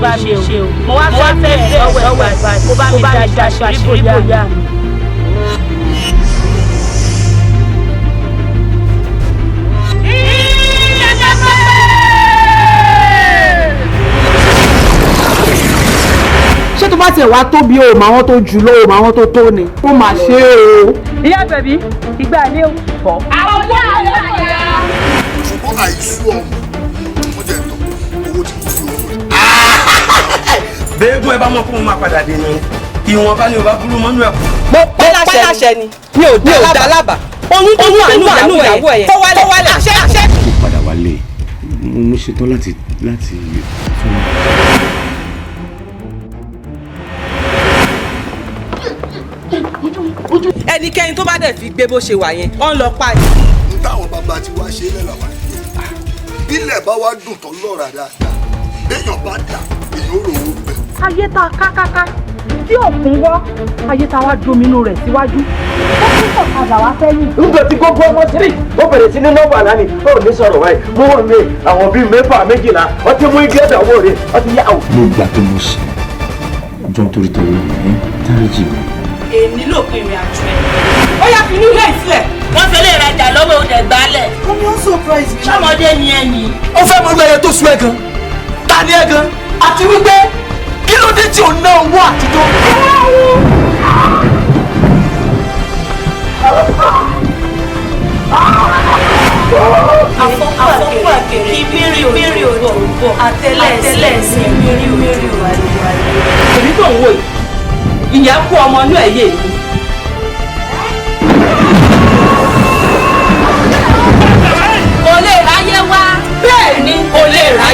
bá mi ṣe o. Mo wá fẹ́ bẹ́ẹ̀ lọ́wọ́ ẹ̀ báyìí, kó bá mi daṣọ àṣírí bòyá mi. Ṣé tó bá tiẹ̀ wá tóbi o, mà wọ́n tó jù lọ o, mà wọ́n tó tó ni ó mà ṣe o. Ìyá bẹ̀bí, ìgbà ilé fọ́. Àwọn ọmọ àyà. Ṣùgbọ́n àìsú ọmọ mo jẹ́ tán owó tí mo fi owó rẹ̀. Béégún ẹ bá mọ̀ kó mo máa padà dé ni ìwọ̀nba ni ò bá burú mọ́nú ẹ̀ kù. Mo pẹ́ láṣẹ ni, mi ò dá lábàá. Oyún tó wà nínú ìyàwó ẹ̀ kó wálẹ̀, àṣẹ àṣẹ. Mo padà wálé, mo ṣetán láti fún un. Ẹnikẹ́ni tó bá dẹ̀ fi gbé bó ṣe wà yẹn, wọ́n lọ pa ni. N táwọn bàbá ti wá ṣe lẹ́la wá jẹ́, bílẹ̀ bá wá dùn tán lọ́ra dáadáa, béèyàn bá dà, èèyàn ò rówó bẹ̀. Ayé tá a kákáká tí òkun wọ́, ayé tá a wá dominú rẹ̀ síwájú, ó tún pọ̀ padà wá sẹ́yìn. Nígbà tí gbogbo ọmọ tírì ó bẹ̀rẹ̀ sí ní nọ́mbà lánìí, ó ní sọ̀rọ̀ báyìí, mo wọ̀ mí àwọn bíi mẹ́fà méjìlá, wọ́n ti mú igi ẹ̀dá owó rẹ̀, wọ́n ti yá àwọ̀. Mo gbà pé mo ṣe jọ nítorí tọ̀wọ́ ẹ̀ dáríjì mi. Èmi ló pin ìrìn àjò ẹ̀. Ó yá, fi inú ilé ìsílẹ̀. Wọ́n fi lè rajà lọ́wọ́ òde gbálẹ̀. Mo ń surprise mi. Ṣọmọdé ni ẹ ní. Ó fẹ́ mọ irú ẹyẹ tó sú ẹ gan, ta ni ẹ gan, àti wípé kí ló dé tí ò ná owó àtijọ́. Àfọ́kù àkèrè, ìbírí òjò bọ̀, àtẹ́lẹsẹ̀ ìbírí òjò wálé. Èmi tó ń wò yìí, ìyá kú ọmọ inú ẹ̀ yé mi. Kò lè ráyé wá. Bẹ́ẹ̀ ni, kò lè ráyé.